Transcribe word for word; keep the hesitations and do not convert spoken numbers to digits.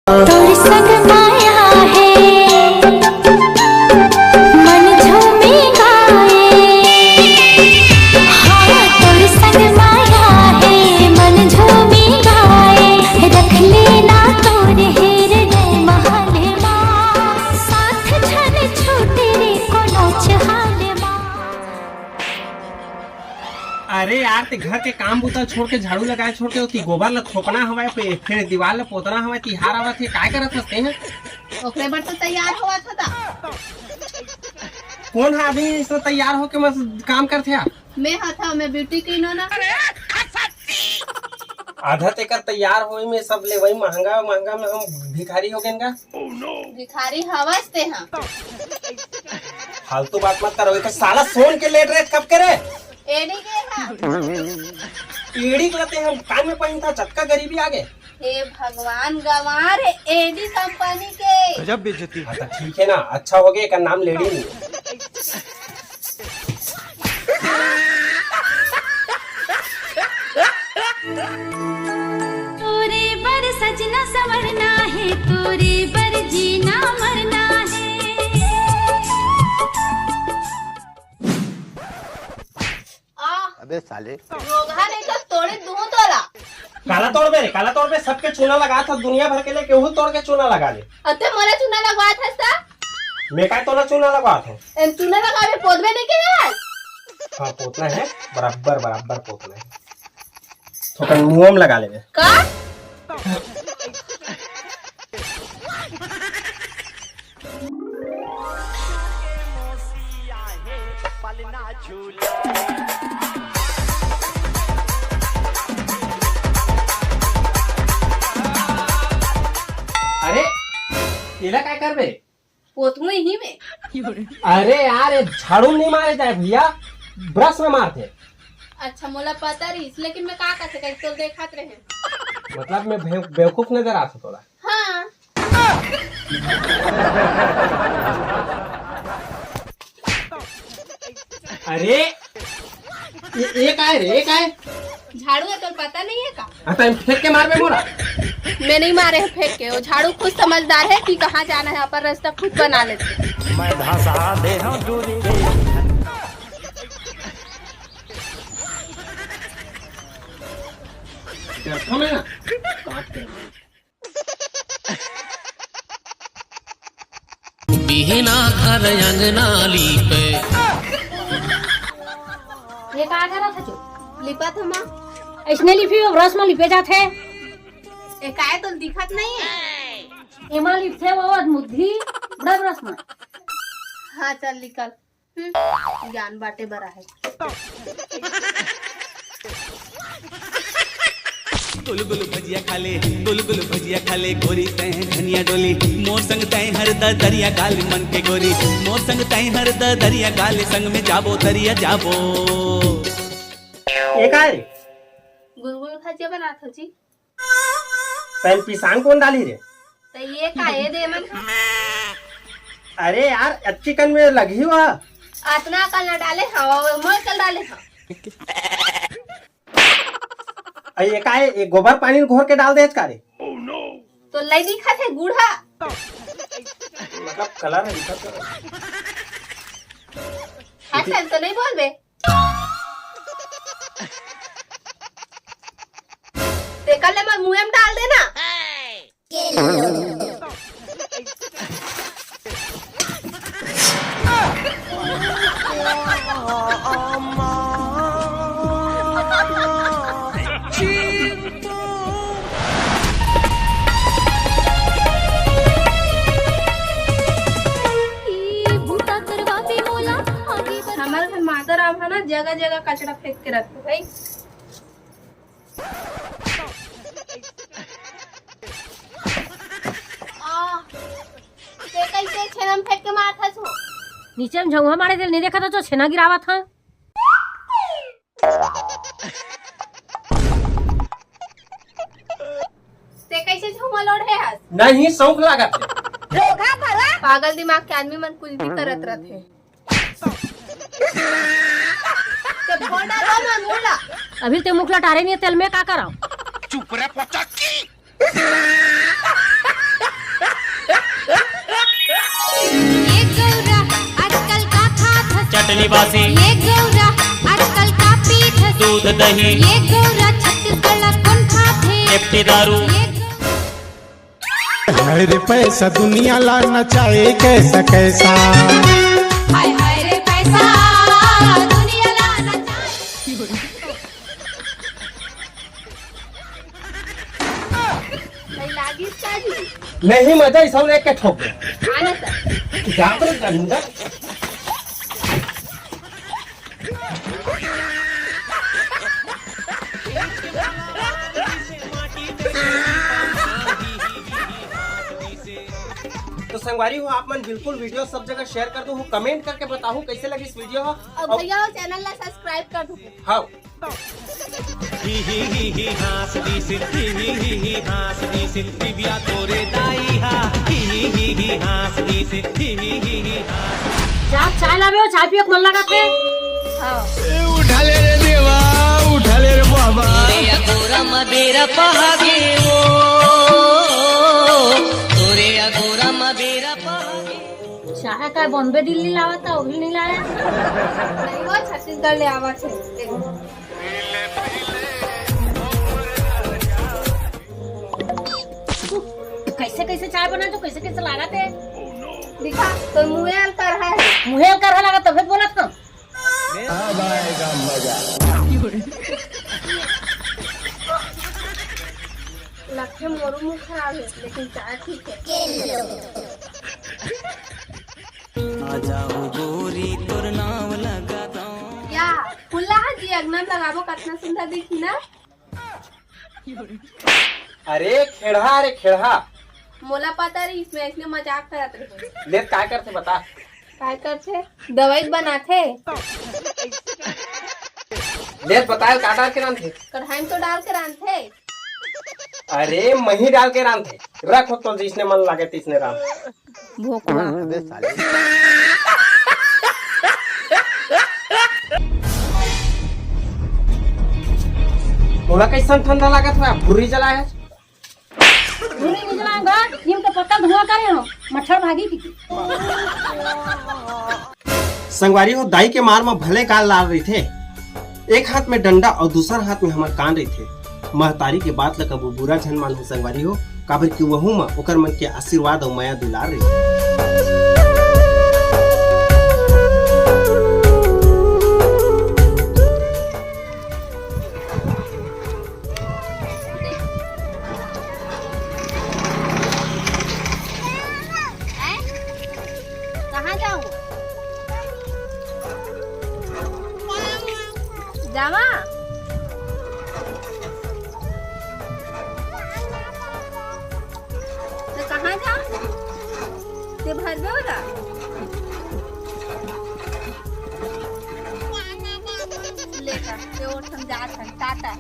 तोर संग माया हे, मन झूमे गाए। हाँ, तोर संग माया हे, मन झूमे गाए। रख लेना तोर हेर रे महल मा, साथ झन छूटे रे कोनो चहाल मा। अरे यार, ते घर के काम बूता छोड़ के, झाड़ू लगाए छोड़ के, ओती गोबर ल थोपना हवय, पे-, फेर दीवार ल पोतना हवय, तिहार आवत हे, काय करत हस तें ह? ओकरे बर तो तैयार होवत होता। कोन ह आदमी इसने तैयार होके मस काम करथे यार? मैं ह था, मैं beauty queen हो ना। आधा तेकर तैयार होई में सब ले वही महंगा, महंगा में हम भिखारी हो गेन का? भिखारी हवस ते ह। फालतू बात मत करो, ये तो साला सोन के लेट रहे कब के रे? एड़ी के हा। एड़ी के लते हम कान में पहिन था, जतका गरीबी आ गे। हे भगवान, गंवार हे एडी कंपनी के। गजब बेइज्जती। हाँ, तो ठीक है ना, अच्छा हो गया, एकर नाम लेडी नहीं। तोरे बर सजना संवरना हे, तोरे बर जीना मरना हे। आ, अबे साले। रोगहा नहीं तो तोड़े दूं तोला। काला तोड़बे रे, काला तोड़बे, सबके चूना लगात हो, दुनिया भर के ले केहू तोड़ के चूना लगा ले। अते मोला चूना लगवात हस ता? मैं काय तोला चूना लगवात हूँ? एम चूना लगावे पोतबे नहीं के यार। हाँ, पोतना है, बराबर, बराबर पोतना है। थोकन मुंह में लगा लेबे। का? अरे, एला काय करबे? पोतहूँ ही में। अरे यार, ये झाड़ू नहीं मारे जाए भैया, ब्रश में मारथे। अच्छा, मोला पता रहीस, लेकिन मैं का कर सकत, तो देखत रहे। मतलब मैं बेव-, बेवकूफ नजर आथों तोला? हाँ। अरे, ये, ये काय रे, ये काय? झाड़ू है, तो पता नहीं है का? हाँ, तो फेंक के मारबे मोला। मैं नहीं मारे हैं फेंक के, वो झाड़ू खुद समझदार है कि कहाँ जाना है, अपन रास्ता खुद बना लेते। मैं धसा दे हूँ दूरी रे। डरता मैं ना, काट के। बिहना घर अंगना लीपे। ये का करत हचो? लिपत हमा। अइसने लिपी, वो ब्रश में लिपे जाथे। ए, काय तो दिखत नहीं है। एमा लिपथे वो अदमुद्धी, बड़ा ब्रश में। हाँ, चल निकल। हम्म, ज्ञान बांटे बर आहे। गुलगुल भजिया खा ले, गुलगुल भजिया खा ले, गोरी तैं धनिया डोली, मोर संग तैं हर द दरिया गाल मन के गोरी, मोर संग तैं हर द दरिया गाल, संग में जाबो दरिया जाबो। ये काय? गुलगुल भजिया बनात हो जी। तैं पिसान कोन डाली रे? त ये का, ये दे मन। अरे यार, अतकी कन में लगही वा। अतना कन न डाले हव, मोर कन डाले हव। अरे ये का है, ये गोबर पानी घोर के डाल दे का रे? तो लई दिखत है गूढ़ा। मतलब कलर है, दिखत है। अच्छा, तो नहीं बोलबे। तेकर ले मोर मुंह में डाल देना। ई बूता करवाबे मोला आगे बर। हमर घर माता राम है ना, जगह जगह कचरा फेंक के रखथे भाई। आ, ते कैसे छेना में फेंक के मारत हस हो? नीचे में झउहा मारे तेल नहीं देखत हो, छेना गिरावत हस। ते कैसे झउहा लोढ़े हस? नहीं, शौक लागत है। पागल दिमाग के आदमी मन कुछ भी करत रहथे। ते फोड़ डालो मैं मुंह ला। अभी ते मुख लटारे नहीं है, तेल में का कराओ? चुप रे पोचक्की। चली बासी। ये गौरा आजकल का पीत है। दूध दही। ये गौरा छत्तीसगढ़ ला कौन खाथे? एफटी दारू। ये गौ- हाय रे पैसा दुनिया ला नचाए कैसा कैसा। हाय हाय रे पैसा दुनिया ला नचाए। नहीं लागिस का जी? नहीं, मजा इस एक के ठोक दे। आना सर। जाकर करूंगा। तो संगवारी हो, आप मन बिल्कुल video सब जगह share कर दो, कमेंट करके बताओ कैसे लगी इस video हो। और और भैया, चैनल ला subscribe कर दो। हाँ। ही ही ही ही हाँस दिस, ही ही ही ही हाँस दिस, दिव्या तोरे दाई हा। ही ही ही ही हाँस दिस, ही ही ही ही हाँस। जा, चाय लावे हो, चाय पिए के मन लगा थे। हाँ। ए, उठा ले रे देवा, उठा ले रे बाबा। तोरे अगोरा म बेरा पहागे वो, तोरे अगोरा म बेरा पहागे। चाय का बॉम्बे दिल्ली लावा था, वो भी नहीं लाया। नहीं, वो छत्तीसगढ़ ले आवा थे। कैसे कैसे चाय बना जो कैसे कैसे लागत है? दिखा, तो मुँहे अलकर है। मुँहे अलकर है लागत, तबे बोलत ना। अब आएगा मजा। लगथे मोरो मुँह खराब है, लेकिन चाय ठीक है। आ जाओ गोरी, तोर नाम लगा दो। या, फुल्ला हा जी, अंगना लगाबो, कतना सुंदर दिखी ना। अरे खेड़हा, अरे खेड़हा। मोला पता रही, इसमें इसने मजाक करत रहे। ले त काय करथे बता। काय करथे? दवाई बनाथे। ले त बता, का डाल के रांधथे? कढ़ाई में तो डाल के रांधथे। अरे मही डाल के रांधथे। रखो तो जिसने मन लागे तिसने रांध। भोकवा। अबे साले। तोला कैसन ठंडा लागत हवय? भुर्री जलाए हस? भुर्री नहीं जलाऊंगा, नीम के पत्ता धुआं करे हो, मच्छर भागी की। संगवारी हो, दाई के मार म भले गाल लाल रहिथे, एक हाथ में डंडा अउ दूसर हाथ में हमर कान रहिथे। महतारी के बात ल कभू बुरा झन मानहू संगवारी हो, काबर कि वहू म ओकर मन के आशीर्वाद अउ मया दुलार रहिथे। कहाँ जाऊँ? जावा। तो कहाँ जाओ? ते भर दो ला। लेकर, ते और समझा था, टाटा।